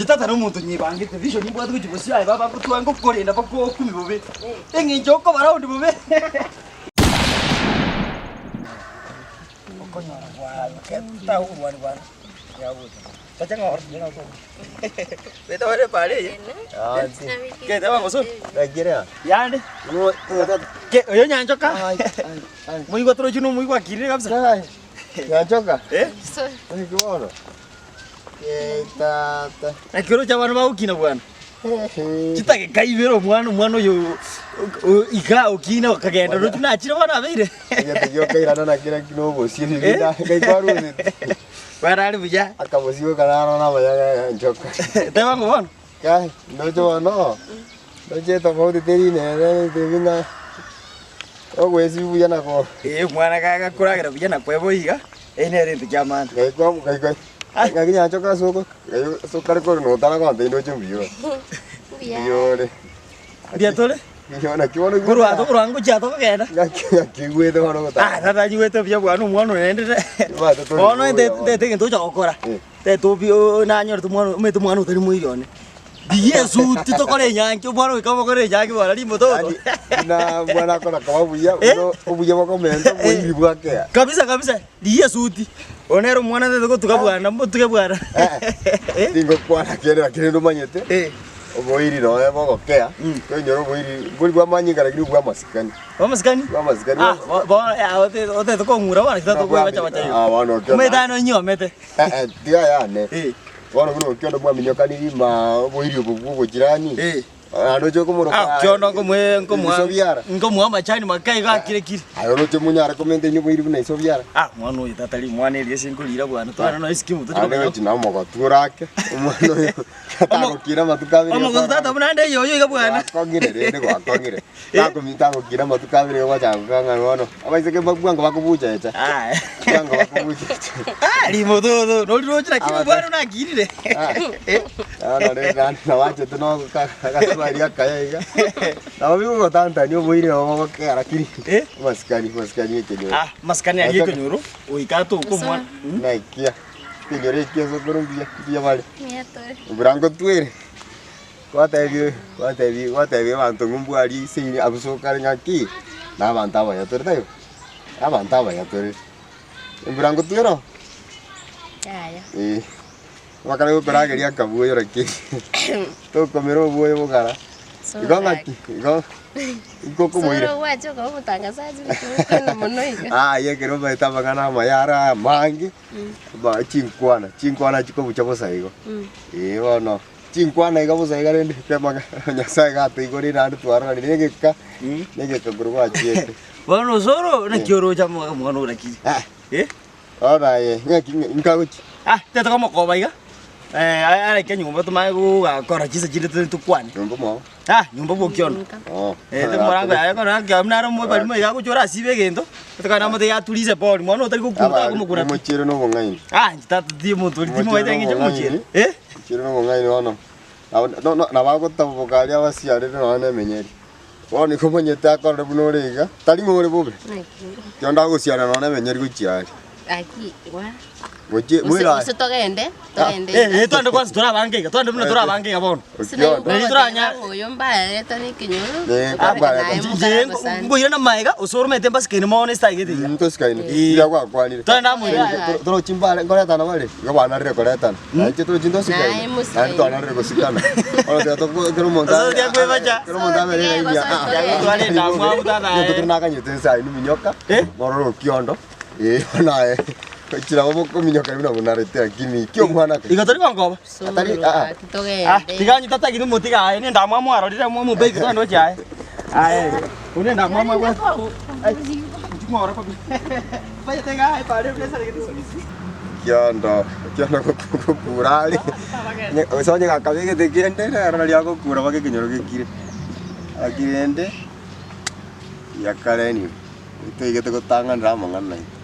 Inche tata nomonto nyebangete, vision nimbwate gochia bosio aye baba ngotwa ngokorenda mpaka okumi bobe, eng'encho okoba round bobe. Okonyora bwana tagokorwani bwana, yagocha. Tacha ng'ora, beta bare epara eye. Gete bagosori. Yande. Ke oyo nyanchoka. Moigwa torochi nomoigwa akirire kabisa. Nyanchoka. Eh? Naki bono? Eh, tata. Naki oroche abana bagokina bwana. Chitageka ibere omwana omwana oyo iga okina okagenda roche nachire bono abeire. Egento giokairana nakio naki nobosie bibina ngai kwaruseti. Bwana are buya. Akabosie karara na amayaga ya nchoka. Teba ng'o bono. Kai, ndoche bono, ndoche etofauti teri nere ntebi ng'a ogoesibi buya nako. Ee omwana gakoragera buya na kweboyia iga, eye nere egento kia maana. Ngai kwa ngai kwa ng'aki nyanchoka ase oko ngai ase okare korwa notara gontebia ndoche mbuya ore. Mbuya ore. Mbuya tore? Mbuya naki bono Korwa ato korwa ngochia tokogenda. Ng'aki ng'aki oigwete bono ogotara. Ah tata nyigwete buya bwana omwana oyo naende Omanyete tori bono buya bono. ntete egento ocha gokora. Eh. Tete obi nanyorete omwana omanyete omwana otari moiri one. Rigia esuti tokore enyangi omwana goika bokore enyangi bwana rimototo. Yaani buna mwana akora koba buya Eh? buna obuya bokomenta oboiri bwakea. Kabisa kabisa rigia esuti. Oyo nere omwana tete gotuga bwana motuge bwana. Eh, tingokwana kende lakini rende omanyete Eh. oboiri noe bogokea, toinyore oboiri mbori bwa amanyinga lakini obwa amasikani. Bw'amasikani? Bw'amasikani. Ah, bo- bo ah, ote- otete kong'ura bono tata okoibacha bacha igo. Ah, bono okio- Omanyete aye nonyomete. Eh, eh, tiga yane. Eh. Bono buna okio onde mwaminyokanirie ma oboiri obo bwa obochirani. Eh. Naende oche komoroka Ah, kiondo nkomwe nkomwa iso biara. nkomwa amachani maka iga akire kiri. Aye oroche monyare komenta inwe oboiri buna iso biara. Ah, mwana oyo tata ri mwana eria ase nkorira bwana twana no ice cream tochi Naende komenya. gochi na omogotu orake omwana oyo tagokira amatuko abere. Omogotu tata buna ande oyo iga bwana. Gwakong'ire rende gwakong'ire. Takomi tagokira amatuko abere gochaka ng'a bono abaiseke mbabwango bakobuchecha. Ah. Bwango bakobuchecha. Ah, rimototo noriroche lakini Abata- omwana nakirire. Ah. Bono rende naende nabachete na agaswari akaya iga. Nabo bigogotantania oboire nabo bogokea lakini Eh? amasikani amasikani ekenyoro. Ah, amasikani aria ekenyoro goika atoke omwana. Naikia ekenyoro ekio ase okoro mbuya mbuya bare. Mbuya tore. Mbura ngotwere. Gwatebie gwatebie gwatebie abanto ng'a mbwarie ase ime abwo ase okare ng'aki, na abanto abaya tore taibo? Abanto abaya tore. Embura ngotwa ero? Yaya. Eh, bakare gokorageria akabuoyo lakini tokomera obuoyo bogara. Igo ng'aki, igo igo okomoira. Soro gwacha okaba omotangazaji gokwana mono iga. Aye ekero omanyete amang'ana amaya are amange, ba chinkwana, chinkwana chikobucha bosa igo. Eeh bono. Chinkwana iga bosa iga rende kemang'a Nyasaye gatoigoreire naende twaroranire negeka, negeka korwa gwachiete. Bono osoro naki oroche amo omwana orakire. Ah, Eh? bono aye ng'aki ng'a nkagochia. Ah, tete komokoba iga. Eh, areke nyomba tomanye gokora chinsa chinde tore tokwane. Nyomba mwao. Ah, nyomba bw'okiondo. Oh. Eh, tomorango yaye kono naki abuna naro mobarimo iga agochia orasibe egento, otokana namotebi aturize pori, mwana otari gokura takomokura pi. Omochiere na obong'aini. Ah, inche tata ti omonto oria timoete eng'encho omochiere. Eh? Omochiere na obong'aini bono. Nabo no no nabo agotaboboka aria abasiarere nonya na emenyeri. Bono nigo omanyete akorore buna ore iga, tari ng'a ore bobe. Kiondo agosiarera nonya na emenyeri gochia aria. Gaki gwa. Gochia Gose moira gose togende togende Eh, eh, twende kwanza torabange iga, twende buna torabange iga bono. Okiondo. Nari toranya- oyo mbaereta nekenyoro Eh, mbaereta. Inche nkoira na maega, osoromete mbasikaine mono esitagete iga. Mm, tosikaine. Mbuya gwakwanire. Twende amo iga. Torochi mbare nkoretana bare, igo banarire koretana. Na inche torochi ntosikaine. Naye mosikaine. Naende twanarire gosikana. Bono tiga toko ekero omonto Ase tiga kwebacha. ekero omonto abere Ase iga tiga ah, tware tware endamwamu tata, eh. Ekero nakanyete ense aye niminyoka, Eh? morore okiondo. Eh, bono aye, gochira bobe okominyoka buna bonarete lakini ki omwana ake. Igo tori gonkoba. Atari- ah, ah. Ah, tiga onye tatagete omotiga aye nendamwamu arorire mwamobeike twende gochia aye. Aye, oyio nendamwamu abwate. Ai, ching'ora kobi. Omanyete iga aye pare buna esaregete esogisi. Kiondo, kiondo gokura are, onye gose onye gakabegete kende nero nario agokura mpaka ekenyoro gekire. Lakini rende, ya kare nigo, toigete gotang'anera amang'ana naintwe.